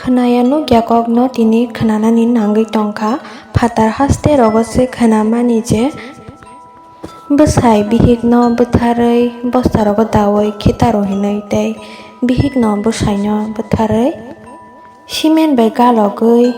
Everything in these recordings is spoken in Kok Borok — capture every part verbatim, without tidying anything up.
Khwnaya nukya kokno tini khwnanani nangwi tongkha. Phatar haste rogo se khwnamani je bwsai bihikno bwtharwi bosta rogo daui khitaro hinwi tei bihikno bwsaino bwtharwi cement bai galogwi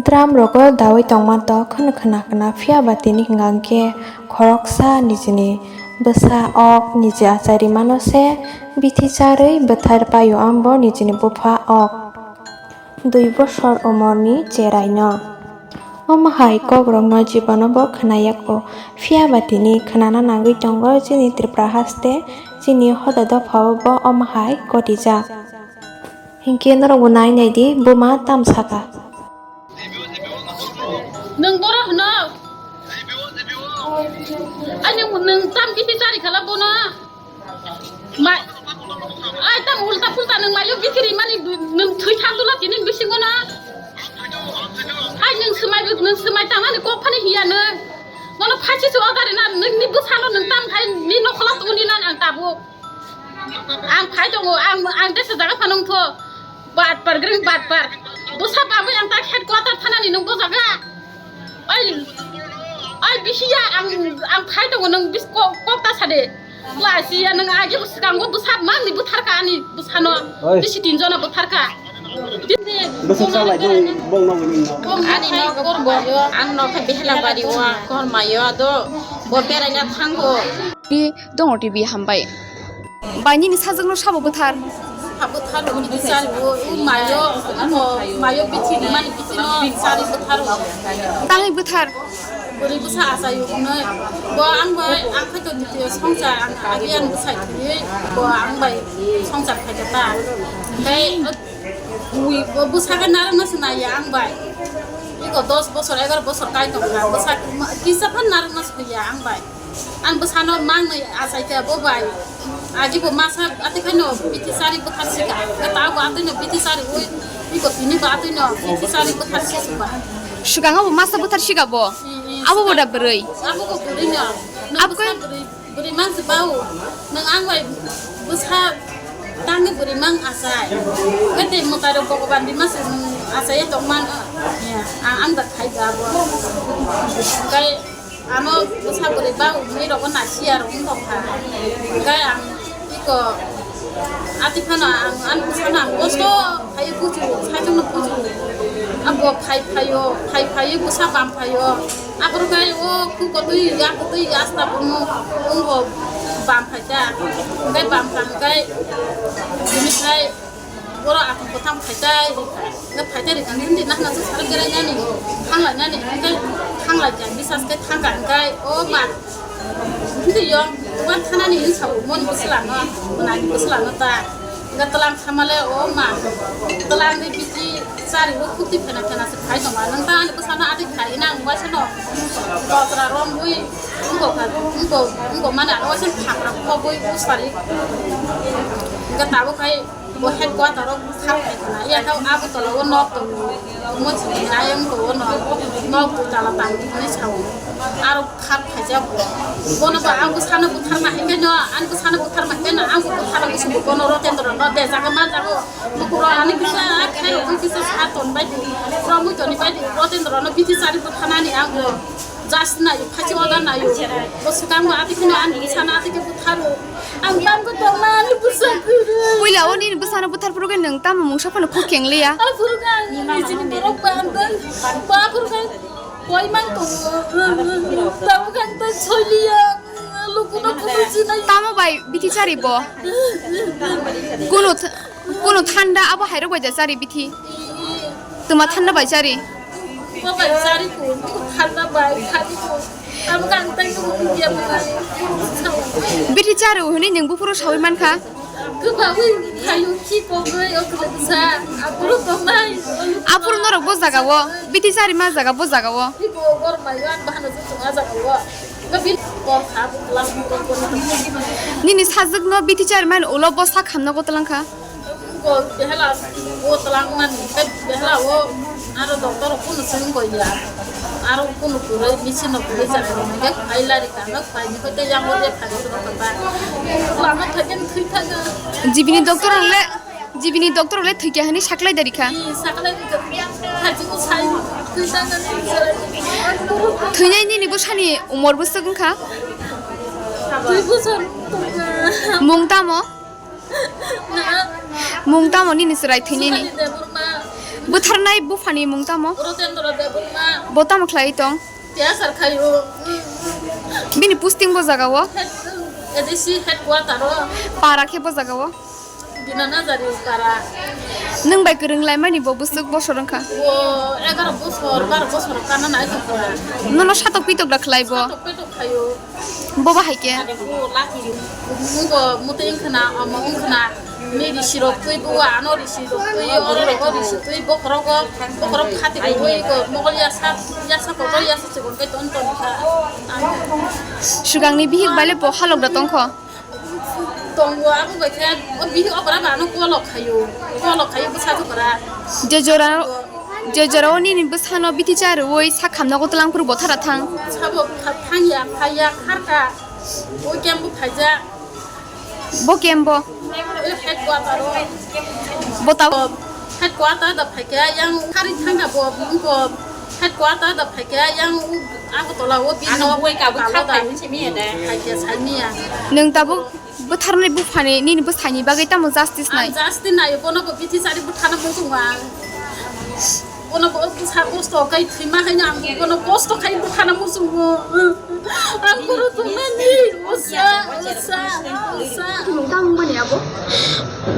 drum rogo daui tongma tok khwna khwna khwna. Phiya ba tini hwnkha khe khoroksa nijini bwsa ok niji achai rimano se bithi charwi bwthar paio ambo nijini bupha ok. Dui bosor umorni cheraino. Omo hai kokrokno jibono bo khwnayakho. Phiya ba tini khwnana nangwi tongo chini Tripura haste, chini hoda dophao bo omo hai gotijak. Hinkhe norokbo nai naidi, buma tam saka. Nwng boro hwno? Ai, nwng, nwng tam bithi chari khala bono? Ma-, ai, tam ulta pulta nwng mayo bithi rimani, nwng thwi thang dula tini bisingo na? Ai, nwng swmai, nwng swmai tangmani kok phani hiya nwng. Bono phaisi se order rina, nwng ni bwsano nwng tam khai ni nokholo tongni na ang tabuk. Ang phai tongo, ang, ang desa jaga phano wngtho. Batpar, gring batpar. Bwsa bagwi ang tak headquarter thanani nwng bo jaga. Oi, oi, bisiya, ang, ang phai tongo, nwng bis ko-, kok ta sade. Lasiya, nwng age bo swkango bwsa mangni bwtharka ani bwsano. Oi. Bisi tinjona bwtharka. Bwsa salai dong, bong nangni. Ani nok, ang nok khe Behelabari o, Kormai o, do bo beraina thango. Ni dongo T V hambai. Bai nini sajwkno sabo bwthar. Sabo bwthar o, bini sari o, o mayo, o mayo bithi ni mani bithi no sari bwthar o. Tangwi bwthar. Bwrwi bwsa achai o hwnwi. Bo ang bai, ang khaito ditiyo songchar, ang agiyan bwsai thwiwi, bo ang bai songchar khaikha ta. Tei, o, bo bwsa khe narwkna se naiya ang bai. Iko dos bosor, egar bosor kai tongkha. Bwsa kisa phan narwkna se naiya ang bai. Ang bwsano mangnwi achaikha bo bai. Agi bo masa atwikhaino bithi sari bwthar sika. Tabo atwino bithi sari ui, iko tini bo atwino bithi sari bwthar sisukha. Swkango bo masa bwthar sika bo? Mm, mm, abo bo da bwrwi? Abo bo bwrwino. Nwng bwsa bwrwi, bwrwi mang se bao. Nwng ang bai bwsa tangwi bwrwi mang achai. Khe tei mwtai rok Bhogoban rimase nwng achaiya tongmano. Ang, ang da khai da bo. Kai Ano bwsa bwrwi ba wngwi rogo nasiya rok wng tongkha. Hwnkhe ang iko ati phano ang ani bwsano ang kosto phaiwi buchu, saichungno buchu. Abo phai phaio, phai phaiwi bwsa bam phaio. Aphuru khe o kukotwi, yakotwi, asta bono wngbo bam phaikha. Hwnkhe bam kha hwnkhe bini khai Borok athang kwthang phaitai rikha. Hwnkhe phaitai rikha hwnkhe nahna se sari berainani, thanglainani, hwnkhe thanglaikha, bisas khe thangkha, hwnkhe o ma, hwnkhe yo, uban thanani hwnwi sao, moni bwswlano, mwnani bwswlano ta. Hwnkhe twlang thamale o ma, twlang ni bithi chari o khukti phena phena se phai tongma. Nwng ta ani bwsano ati khai nang waisano kotra romwi wngkha, wngkha, wngkha mani ano waisano thapra khobwi usari. Hwnkhe tabuk khai Bo headquarter o thar khai khna. Iya khe Agartala o nok tongo. Omo chini ayang tongo nok. Nok dui tala tang hinwi sao. Aro thar khaijak bo. Bono bo ang bwsano butharma hai khe no, ang bwsano butharma hai khe no, ang bo butharma bwswk bono Rotendra no de jaga ma jago. Bukuro ani kisa khe rok kisa sa ton bai di. Pramui toni bai di Rotendra no bithi sari buthanani ang bo. Just nayo, phachi order nayo. Bo swkang bo ati kheno ani bwsano ati khe butharo. Ang tambo tongma ani bwsa kwrwi. Puila o nini bwsano buthar phuru khe nwng tamo mungsa phano khuk kheng liya. Aphuru khe ang nijini borok bandang. Ba aphuru khe koi mang tongo. Tamo khe ang ta soiliya. Lukuno kuno sinai. Tamo bai bithi chari bo. Kunu th-, kunu thanda abo hairok bai ja chari bithi. Tuma thanda bai chari. Bo bai chari ko, thanda bai chari ko. Abo kang tai ko ya bo. Bithi chari hwnwi nwng buphuru sawi mankha. Kwbawi thaio khi kogwi o kwlwksa. Aphuru tongnai. Aphuru norok bo jaga o. Bithi chari ma jaga bo jaga o. Khi ko gor mai an bahano jotong a jaga o. Nini sajwkno bithi chari mani ulo bo sak hamna go twlang kha. Ko behela o twlang mani, tei behela o aro doctor rok kunu swng koi ya. Aro kunu kwrwi machine rok kwrwi chakha rok hwnkhe phai lari kha, phai ni khe tei yang o je phai rok kha ba. Lama thai khe thwi thang. Jibini doctor ang le. Jibini doctor le thwikya hwnwi saklai dari kha. Ee, saklai dari kha. Thajiko sai, thwi tangnani. Thwinai nini bwsani umor bwswk wngkha? Dui bosor tongkha. Mung tamo? Na. Mung tamo nini chwrai thwinani? Sumali Debbarma. Bwtharnai buphani mung tamo? Rotendra Debbarma. Bo tamo khlai tong? Tei asar khaio. Bini posting bo jaga o? Head, A D C headquarter o. Para khe bo jaga o? Binanajari para. Nwng bai kwrwng laimani bo bwswk bosor wngkha? Bo egaro bosor, baro bosor kana nai tongkha. Nono satok pitok da khlai bo? Satok pitok khaio. Bo bahai khe? Bo laki. Mungo mutwi wngkhna, omo wngkhna. Ni risi rok twi bo ano risi rok twi, oro rogo risi twi, bokhorogo, bokhorok khati bo twi ko, mogol yasa, yasa kotor yasa chikon kai ton ton kha. Swkangni bihik bai le bo halok da tongkho? Tongo, abo bai khe, o bihik okra ba ano kolok khayo, kolok khayo bwsa jokra. Je jora, je jora o nini bwsano bithi cha rwui sak hamna ko twlang phuru bothara thang. Sabo kha-, thangya, khaya, kharka, o kembo khaija. Bo kembo? E headquarter o. Bo ta- Headquarter da phaikha, yang khari thangya bo, bo headquarter da phaikha, yang Agartala o bini ano nok bui kabu kalo kha da. Phaimani simi ene. Phaikha saimiya. Nwng tabuk bwtharnai buphani nini bwsaini bagwi tamo justice nai? Ang justice nai, bono bo bithi chari bwthana muchungo ang. Bono bo bwsa kosto kai thwima haino ang bono kosto khai bwthana muchungo. Ang bono thumnani usa, usa, usa. Tamo mani abo?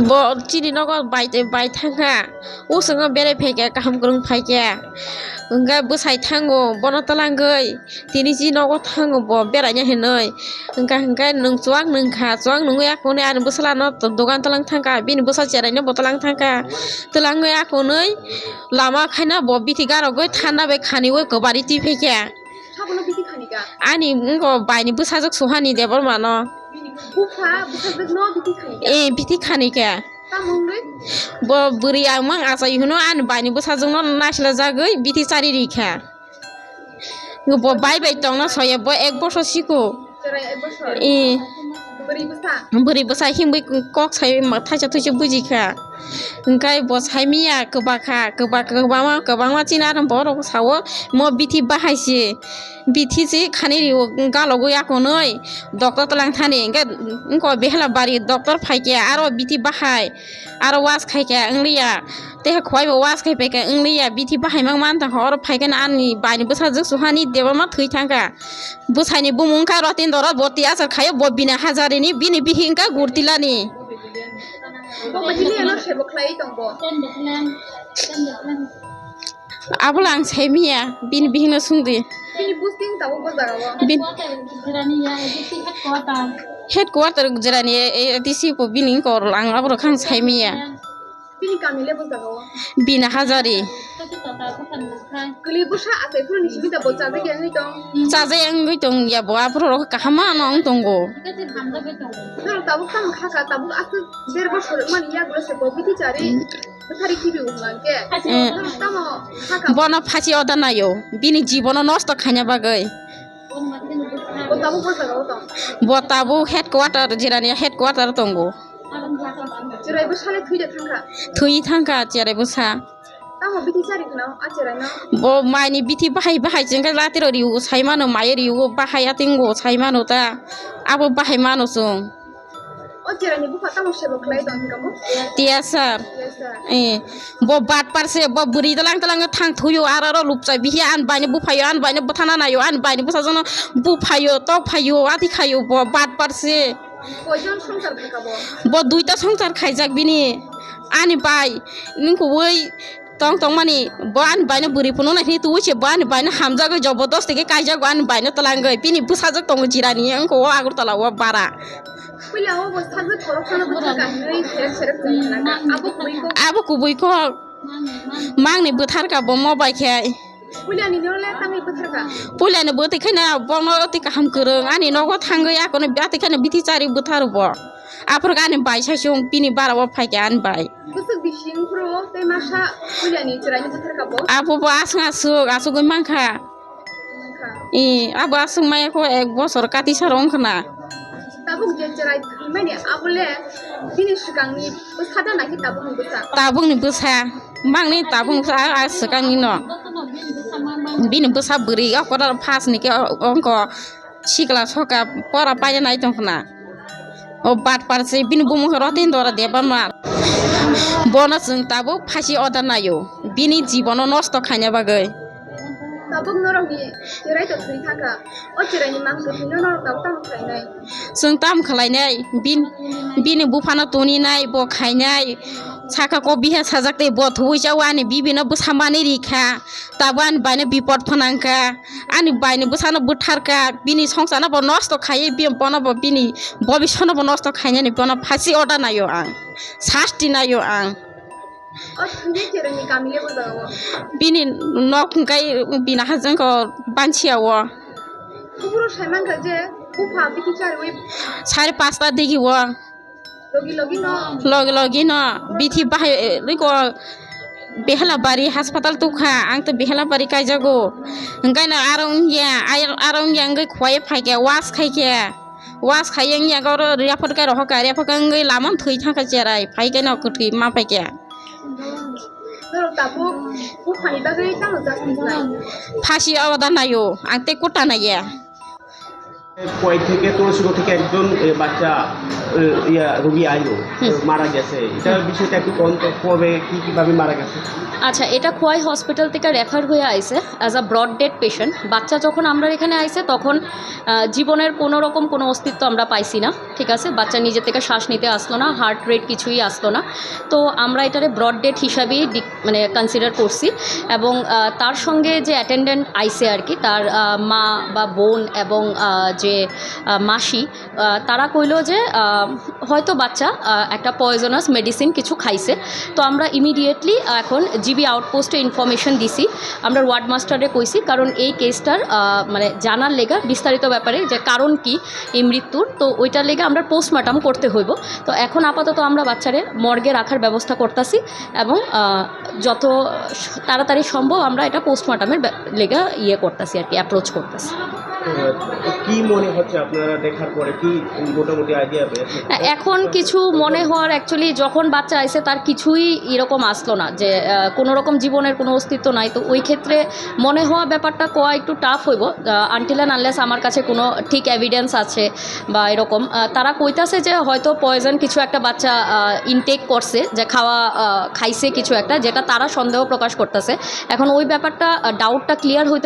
Bo chini nogo bai, bai thangkha. Usongo berai phaikha, kaham kwrwng phaikha. Hwnkhe bwsai thango, bono twlangwi. Tini chi nogo thango bo beraina hinwi. Hwnkha hwnkhe nwng chuwak nwngkha, chuwak nwngwi akhunwi ani bwsala no dogan twlang thangkha, bini bwsa cherai no bo twlang thangkha. Twlangwi akhunwi lama khaina bo bithi garogwi thanda bai khaniwi kwbari twi phaikha. Sabono bithi khanika? Ani wngkha baini bwsajwk Suhani Debbarma no. Bini bupha bwsajwk no bithi khanika? Eh, bithi khanika. Tamo wngwi? Bo bwrwi ang mang achai hwno ani baini bwsajwk no naisla jagwi bithi chari rikha. Bo bai bai tongna soya, bo ek bosor siko. Chwrai ek bosor? Eh. Bwrwi bwsa? Bwrwi bwsa himwi kok sai ma thaisa thuisa bujikha. Hwnkhe bo saimiya kwbakha, kwbak-, kwbangma, kwbangma chini aro borok sao mo bithi bahai se. Bithi se khani rio galogwi akonwi doctor twlang thani. Hwnkhe wngkha behela bari doctor phaikhe aro bithi bahai. Aro was khaikhe wngliya, tei khwai bo was khai paikhe wngliya, bithi bahai mang mantha kho, oro phaikhe ani baini bwsajwk Suhani Debbarma thwi thangkha. Bwsaini bumung wngkha Rotendra, bo tei achar khaio, bo Bina Hazarini, bini bihi wngkha Gurtilani. Bo bini ano sebo khlai tong bo. Abola ang saimiya, bini bihikno sungdi. Bini posting tabuk bo jaga o? Bin- Headquarter jirani ya, A D C headquarter. Headquarter jirani, A D C bo bini wngkha, ang aborok khe ang saimiya. Bini kami le bo jaga o? Bina Hazari. Kachi tota bukan bukan. Kwlwi bwsa achai phuru ni simi da bo chajak ya wngwi tong? Chajak ya wngwi tong ya bo, aborok kaham ma no wng tongo. Kachi hamjagwi tongo. Norok tabuk tamo kha kha, tabuk aswk der bosor mani yagulo se bo bithi chari. Bwthari khibi wngmang khe. Eh. Tamo saka. Bono phachi oda naio, bini jibono nosto khaina bagwi. Bo tabuk bo jaga o tong? Bo tabuk headquarter, jirani headquarter tongo. Chwrai bwsa le thwi de thangkha? Thwi thangkha chwrai bwsa. Tamo bithi chari khna a chwrai no? Bo maini bithi bahai bahai chwngkhe latiro riu sai mano, mai riu bahai atingo sai mano ta. Abo bahai mano chwng. O chwraini bupha tamo sebo khlai tong hwnkha mo? Tiya sir. Yes, sir. Eh, bo bat parse, bo bwrwi dalang dalang thang thuyo, aro aro lupcha bihi an baino buphayo, an baino bwthana nayo, an baino bwsajano buphayo, tok phayo, ati khayo, bo bat parse. Koijon songsar khaika bo? Bo duita songsar khaijak bini. Ani bai, nungkubui tong tongmani, bo ani baino bwrwi phunuknai hwnwi tubui se, bo ani baino hamjagwi jobodosti khe kaijago ani baino twlangwi. Bini bwsajwk tongo jirani, wngkha o Agartala o bara. Puila o bo sajwk khoroksa no bwthar ka hinwi serep serep tong khna. Abo kubui kok. Abo kubui kok. Mangni bwthar ka bo mo bai khe. Puila ni no le tangwi bwthar ka? Puila ni bwtwi khe na bono twi kaham kwrwng. Ani nogo thangwi akono atwi khe na bithi chari bwthar bo. Aphuru ani bai saichung bini bara o phai khe ani bai. Bwswk bising phuru tei masa puilani chwraino bwthar ka bo? Abo bo aswk aswk, aswkgwi mankha. Mankha. Ee, abo aswk maya kho ek bosor kati sar wngkha na. Tabuk je chwrai Mani abole bini swkangni bwsa da naki tabukni bwsa? Tabukni bwsa, mangni tabukni bwsa, a, a swkangni no. Bini bwsa bwrwi o kotor phas ni khe o, ongko sikla soka pora paina nai tong khna. O batpar se bini bumung khe Rotindra Debbarma. Bono chwng tabuk phasi order naio, bini jibono nosto khaina bagwi. Tabuk norokni cherai to thwi thangkha. O cheraini mang kwthwino norok tabuk tamo khlainai? Chwng tam khlainai, bin-, bini buphano tuninai, bo khainai. Saka ko biha sajak tei bo thuwi chao ani bibino bwsa mani rikha. Tabuk ani baino bipot phanangkha. Ani baini bwsano bwtharkha. Bini songsarno bo nosto khaiwi, bi-, bono bo bini bobiswano bo nosto khainani bono phasi order naio ang. Sasti naio ang. O thwngwi cheraini kami le bo jaga o? Bini nok hwnkhe bini hajong ko Banchia o. Kuburo sai mankha je bupha bithi chariwi. Sare pasta digi o. Logi logi no. Logi logi no. Bithi bahai, eh, riko Behelabari hospital tukha, ang to Behelabari kaijago. Hwnkhe no aro wngya, ai-, aro wngya wngwi khwlaiwi phaikhe, wash khaikhe. Wash khaiya wngya, oro report kai rohorkha, report kai wngwi lamano thwi thangkha cherai, phaikhe no kwthwi ma phaikhe. Norok tabuk buphani bagwi tamo justice nai? Phasi order naio, ang tei kota naiya. কয় থেকে তুলসীগো থেকে একজন, এ, বাচ্চা, এ, ইয়া, রোগী আইলো, হুম। মারা গেছে। এটার বিষয়টা একটু তদন্ত করবে, কি কিভাবে মারা গেছে? আচ্ছা, এটা খোয়াই হসপিটাল থেকে রেফার হয়ে আইছে as a brought dead patient. বাচ্চা যখন আমরা এখানে আইছে তখন, আহ, জীবনের কোনো রকম কোনো অস্তিত্ব আমরা পাইছি না, ঠিক আছে? বাচ্চা নিজে থেকে শ্বাস নিতে আসলো না, হার্ট রেট কিছুই আসলো না। তো আমরা এটারে ব্রড ডেড হিসাবেই ডি-, মানে কনসিডার করছি। এবং, আহ, তার সঙ্গে যে অ্যাটেন্ডেন্ট আইছে আর কি, তার, আহ, মা বা বোন এবং, আহ, যে, আহ, মাসি, আহ, তারা কইলো যে, আহ, হয়তো বাচ্চা, আহ, একটা পয়জনাস মেডিসিন কিছু খাইছে। তো আমরা ইমিডিয়েটলি এখন জিবি আউটপোস্টে ইনফরমেশন দিছি, আমরা ওয়ার্ড মাস্টাররে কইছি, কারণ এই কেসটার, আহ, মানে জানার লেগা বিস্তারিত ব্যাপারে যে কারণ কি এই মৃত্যুর, তো ওইটার লেগে আমরা পোস্টমর্টম করতে হইব। তো এখন আপাতত আমরা বাচ্চারে মর্গে রাখার ব্যবস্থা করতাছি এবং, আহ, যত তাড়াতাড়ি সম্ভব আমরা এটা পোস্টমর্টমের ব্যা-, লেগা ইয়ে করতাছি আর কি, অ্যাপ্রোচ করতাছি। আহ, কি মনে হচ্ছে আপনারা দেখার পরে, কি মোটামুটি আইডিয়া পেয়েছেন? না, এখন কিছু মনে হওয়ার, অ্যাকচুয়ালি যখন বাচ্চা আইছে তার কিছুই এরকম আসলো না যে, আহ, কোনো রকম জীবনের কোনো অস্তিত্ব নাই। তো ওই ক্ষেত্রে মনে হওয়া ব্যাপারটা কওয়া একটু টাফ হইব, আহ, আনটিল অ্যান্ড আনলেস আমার কাছে কোনো ঠিক এভিডেন্স আছে বা এরকম। আহ, তারা কইতাছে যে হয়তো পয়জন কিছু একটা বাচ্চা, আহ, ইনটেক করছে, যে খাওয়া, আহ, খাইছে কিছু একটা, যেটা তারা সন্দেহ প্রকাশ করতেছে। এখন ওই ব্যাপারটা, আহ, ডাউটটা ক্লিয়ার হইতে